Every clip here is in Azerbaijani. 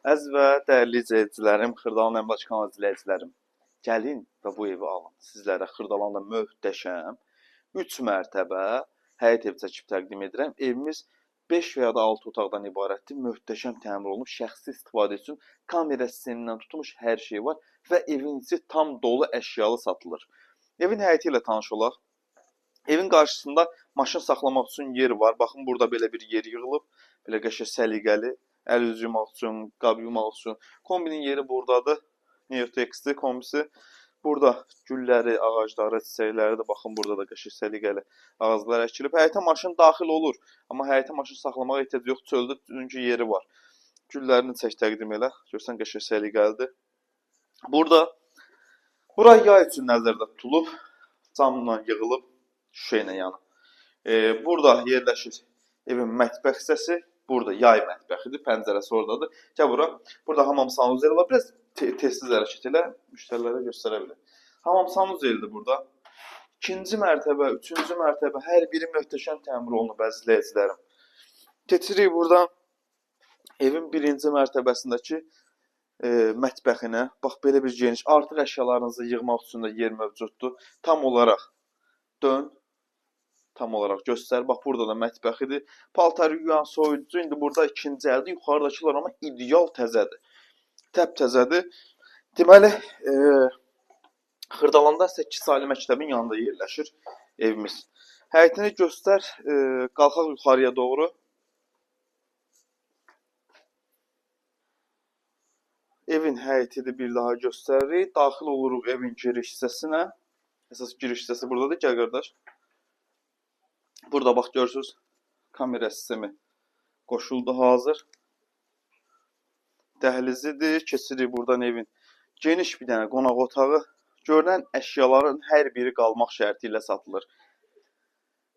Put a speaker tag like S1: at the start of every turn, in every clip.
S1: Əziz və dəyərli izləyicilərim, Xırdalan Əmlak kanalı izləyicilərim, gəlin və bu evi alın. Sizlərə Xırdalanda möhtəşəm 3 mərtəbə həyət evi çəkib təqdim edirəm. Evimiz 5 və ya da 6 otaqdan ibarətdir. Möhtəşəm təmir olunub, şəxsi istifadə üçün kamera sistemindən tutmuş hər şey var və evin içi tam dolu əşyalı satılır. Evin həyəti ilə tanış olaq. Evin qarşısında maşın saxlamaq üçün yer var. Baxın, burada belə bir yer yığılıb. Belə qəşəng səliqəli. Əl üz yumaq üçün, qab yumaq üçün. Kombinin yeri buradadır. Neotex-dir kombisi. Burada gülləri, ağacları, çiçəkləri də baxın, burada da qəşəng səliqəli ağaclar əkilib. Həyətə maşın daxil olur, amma həyətə maşın saxlamağa ehtiyac yox, çöldə çünki yeri var. Güllərini çək təqdim elə. Görsən qəşəng səliqəlidir. Burada bura yay üçün nəzərdə tutulub. Camla yığılıb, şüşə ilə yəni. Burada yerləşir evin mətbəx hissəsi. Burada yay mətbəxidir, pəncərəsi oradadır. Gəl bura. Burada hamam sanuzeli var. Biraz tez-tez hərəkət elə, müştərilərə göstərə bilər. Hamam sanuzelidir burada. İkinci mərtəbə, üçüncü mərtəbə, hər biri möhtəşəm təmir olunub, əziz izləyicilərim. Keçirik buradan evin birinci mərtəbəsindəki mətbəxinə. Bax, belə bir geniş, artıq əşyalarınızı yığmaq üçün də yer mövcuddur. Tam olaraq dön, tam olaraq göstər. Bax, burada da mətbəxidir. Paltar yuyan soyuducu indi burada ikinci əldir. Yuxarıdakılar amma ideal təzədir. Təptəzədir. Deməli, Xırdalanda 8 saylı məktəbin yanında yerləşir evimiz. Həyətini göstər, qalxaq yuxarıya doğru. Evin həyətini bir daha göstəririk. Daxil oluruq evin giriş hissəsinə. Əsas giriş hissəsi buradadır. Gəl qardaş. Burada bax görürsünüz, kamera sistemi qoşuldu hazır. Dəhlizidir. Keçirik buradan evin geniş bir dənə qonaq otağı. Görünən əşyaların hər biri qalmaq şərti ilə satılır.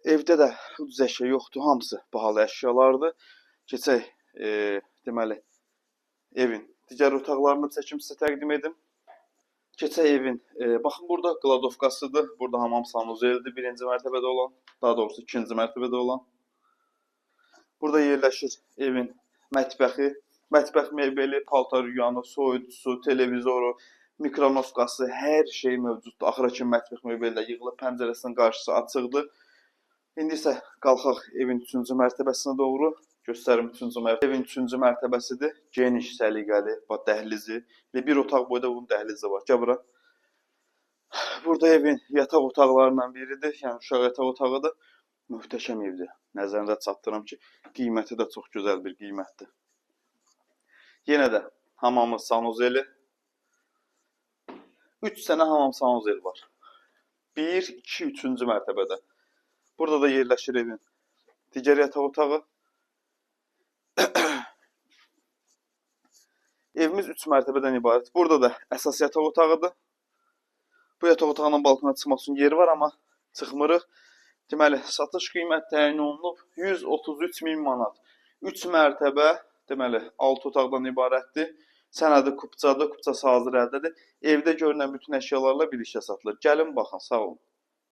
S1: Evdə də ucuz əşya yoxdur, hamısı bahalı əşyalardır. Keçək deməli evin digər otaqlarını çəkim sizə təqdim edim. Keçək evin, baxın burada qladovkasıdır, burada hamam sanuzelidir, birinci mərtəbədə olan, daha doğrusu ikinci mərtəbədə olan. Burada yerləşir evin mətbəxi, mətbəx mebeli, paltar yuyanı, soyuducusu, televizoru, mikronovkası, hər şey mövcuddur. Axıra kimi mətbəx mebeli də yığılıb, pəncərəsinin qarşısı açıqdır. İndi isə qalxaq evin üçüncü mərtəbəsinə doğru. Göstərim üçüncü mərtəbə. Evin üçüncü mərtəbəsidir. Geniş, səliqəli, bax dəhlizi. Elə bir otaq boyda bunun dəhlizi var. Gəl bura. Burada evin yataq otaqlarından biridir. Yəni uşaq yataq otağıdır. Möhtəşəm evdir. Nəzərinizə çatdırıram ki, qiyməti də çox gözəl bir qiymətdir. Yenə də hamamı sanuzeli. 3 dənə hamam sanuzeli var. 1, 2, 3-cü mərtəbədə. Burada da yerləşir evin digər yataq otağı. Evimiz 3 mərtəbədən ibarət. Burada da əsas yataq otağıdır. Bu yataq otağından balkona çıxmaq üçün yeri var, amma çıxmırıq. Deməli, satış qiyməti təyin olunub 133 min manat. 3 mərtəbə, deməli, 6 otaqdan ibarətdir. Sənədi kupçadır, kupçası hazır əldədir. Evdə görünən bütün əşyalarla birlikdə satılır. Gəlin baxın, sağ olun.